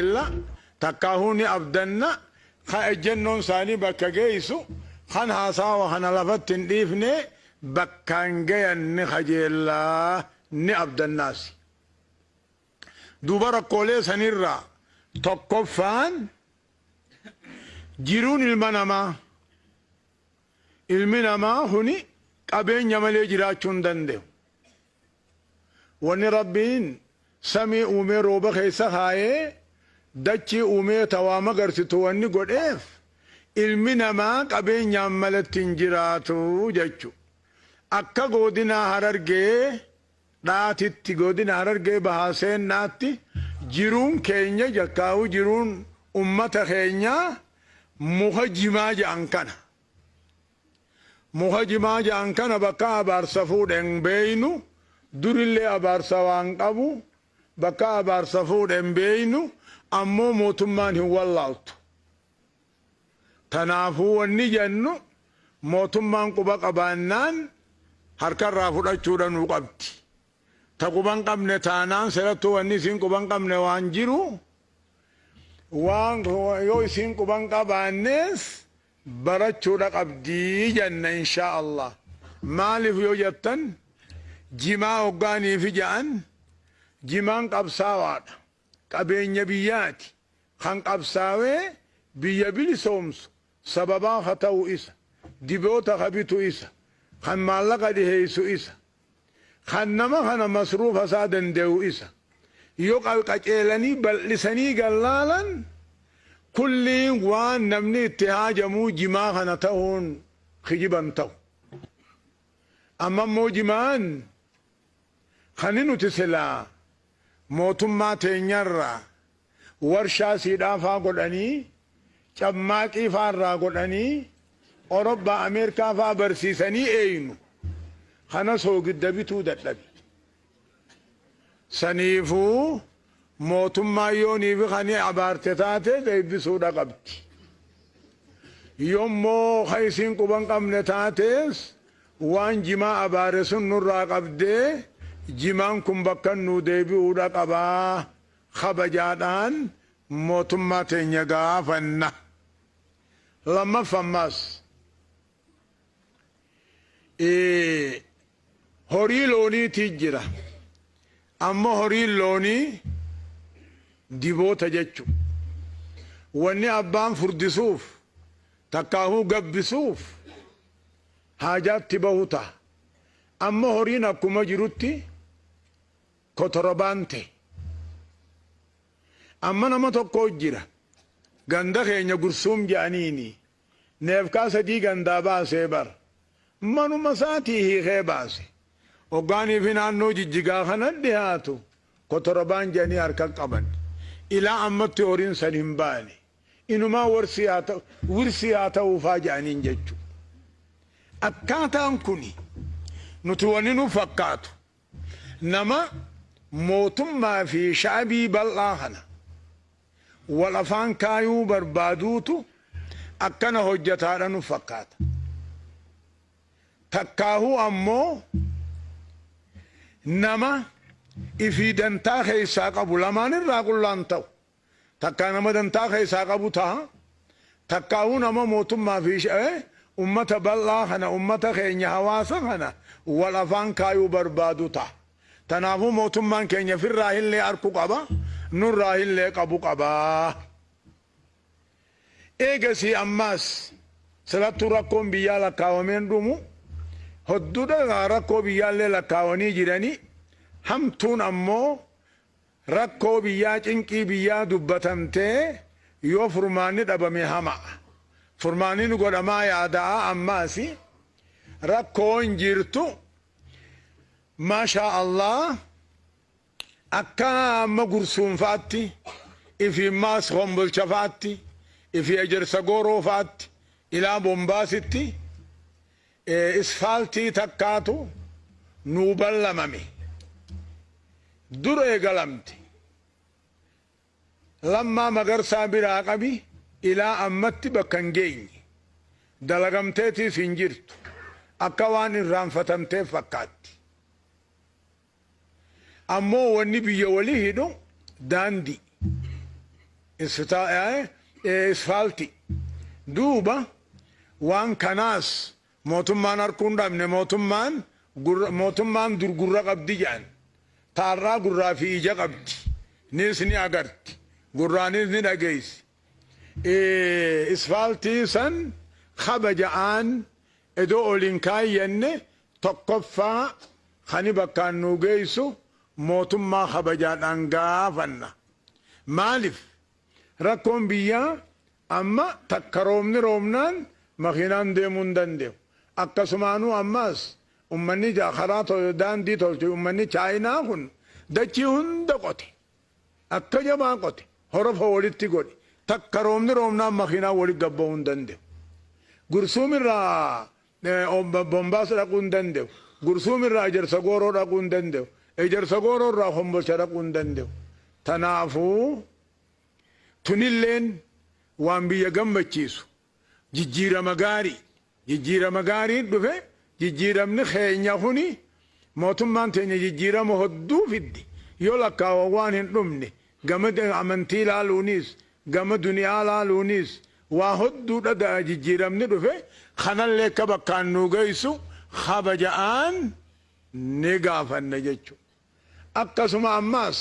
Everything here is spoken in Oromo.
Kajeella, takkaahuu ni abdanna, ka ejjennoon isaanii bakka geessu, kan haasawa kana lafatti hin dhiifne bakkaan gayan ni kajeellaa, ni abdannaas. Duuba rakkoolee sanirraa tokkoffaan jiruun ilma namaa. Ilmi namaa kuni qabeenya malee jiraachuu hin danda'u. Wanni Rabbiin samii uumee rooba keessa kaayee, dachii uumee tawaa magarsitu wanni godheef ilmi namaa qabeenyaan malatti hin jiraatu jechu. Akka godina Harargee dhaatitti, godina Harargee Bahaa Seennaatti, jiruun keenya jakkaa'u, jiruun ummata keenyaa muka jimaa jedhan kana. Muka jimaa jedhan kana bakka abaarsa fuudhen beeynu, durillee abaarsa waan qabu bakka abaarsa fuudhen beeynu, ammoo mootummaan hin wallaaltu. Tanaafuu wanni jennu, mootummaan quba qabaannaan harkarraa fudhachuudha nuu qabdi. Ta quban qabne taanaan, serattuu wanni isiin quban qabne waan jiru, waan yoo isiin quban qabaannees barachuudha qabdii jenna, inshaa Allah. Maaliif yoo jettan, jimaa hoggaaniifi ja'an, jimaan qabsaawaadha. Qabeenya biyyaati. Kan qabsaawee biyya bilisoomsu sababaa ka ta'u isa. Diboota ka bitu isa. Kan maallaqa dhiheessu isa. Kan nama kana masruufa isaa danda'u isa. Yoo qaceelanii bal'isanii gallaalan, kulliin waan namni itti haajamuu jimaa kana ta'uun kijiban ta'u. Amma immoo jimaan kan nuti silaa mootummaa teenyarraa warshaa siidhaafaa godhanii, cammaaqii faarraa godhanii, Orobbaa Ameerikaa faa barsiisanii eeynu kana soogidda bituu dadhabe. Saniifuu mootummaan yooniifi kan abaarte taate deebisuudha qabdi. Yommoo kan isiin quban qabne taates, waan jimaa abaare sun nurraa qabdee jimaan kun bakka nuu deebi'uudha qabaa, kabajaadhaan mootummaa teenya gaafanna. Lammaffammaas horii looniitii jira. Amma horiin loonii diboota jechu. Wanni abbaan furdisuuf takkaahuu gabbisuuf haajaatti bahu ta'a. Amma horiin akkuma jirutti kotorobaan ta'e. Amma nama tokko jira. Ganda keenya Gursuum jedhaniini. Neefkaa 3 gandaa baasee bara. Manuma isaatii hiikee baase. Hoggaanii fi naannoo Jijjigaa kana dhiyaatu kotorobaan jedhanii harka qaban. Ilaa ammatti horiin san hin baane. Inumaa warsii haa ta'u, wirsii haa ta'uufaa jedhaniin jechuudha. Akkaataan kuni nuti wanni nu fakkaatu nama mootummaa fi sha'abii bal'aa kana wal afaan kaayuu barbaaduutu akkana hojjetaadha nu fakkaata. Takkaahuu ammoo nama ifii dantaa keessaa qabu, lamaan irraa qullaan ta'u. Takkaa nama dantaa keessaa qabu ta'a. Takkaahuu nama mootummaa fi ummata bal'aa kana, ummata keenya, hawaasa kana wal afaan kaayuu barbaadu ta'a. Tanaafuu mootummaan keenya firraa illee arku qaba, nurraa illee qabu qaba. Eegasii ammaas silattuu rakkoon biyyaa lakkaawameen dhumu, hodduudha rakkoo biyyaallee lakkaawanii jiranii, hamtuun ammoo rakkoo biyyaa, cinqii biyyaa dubbatamtee yoo furmaanni dhabame hama'a. Furmaanni nu godhamaa yaada'a. Ammaas rakkoon jirtu, maashaa Allah, akka amma Gursuun fa'aatti, ifi maas Kombolcha fa'aatti, ifi Ejersa Gooroo fa'aatti, ilaa Bombaasitti isfaaltii takkaatu nuu ballamame. Dur eegalamte. Lammaa Magarsaa biraa qabi ilaa ammatti bakka hin geenye. Dalagamteetiis hin jirtu. Akka waan irraanfatamteef fakkaatti. Ammoo wanni biyya walii hidhu daandii. Isfaalti. Duuba waan kanaas mootummaan harkuu hin dhabne. Mootummaan dur gurra qabdi jedhan. Taarraa gurraa fi ija qabdi. Nis ni agarti. Gurraanis ni dhageessi. Isfaaltii san kabaja'aan idoo oliin kaayyanne tokkoffaa kani bakkaan nuu geessu mootummaa kabajaadhaan gaafanna. Maaliif rakkoon biyyaa amma takka roobni roobnaan makiinaan deemuu hin danda'u. Akkasumaanuu ammaas ummanni karaa daandii tolche, ummanni Chaayinaa kun dachii hunda qote. Akka jabaa qote, horofa walitti godhe. Takka roobni roobnaan makiinaan walitti gabba'uu hin danda'u. Gursuumirraa Bombaas dhaquu hin danda'u. Gursuumirraa Ejersa Gooroo dhaquu hin danda'u. Ejersa Gooroo irraa Kombolcha dhaquu hin danda'u. Tanaafuu tunilleen waan biyya gammachiisu, jijjiirama gaarii, jijjiirama gaariin dhufe. Jijjiiramni keenya kuni, mootummaan teenya jijjiirama hodduu fiddi, yoo lakkaawan waan hin dhumne. Gama amantii laaluunis, gama duniyaa laaluunis, waa hodduudha jijjiiramni dhufe. Kanallee akka bakkaan nuu geessu kabaja'aan ni gaafanna jechuudha. Akkasuma ammaas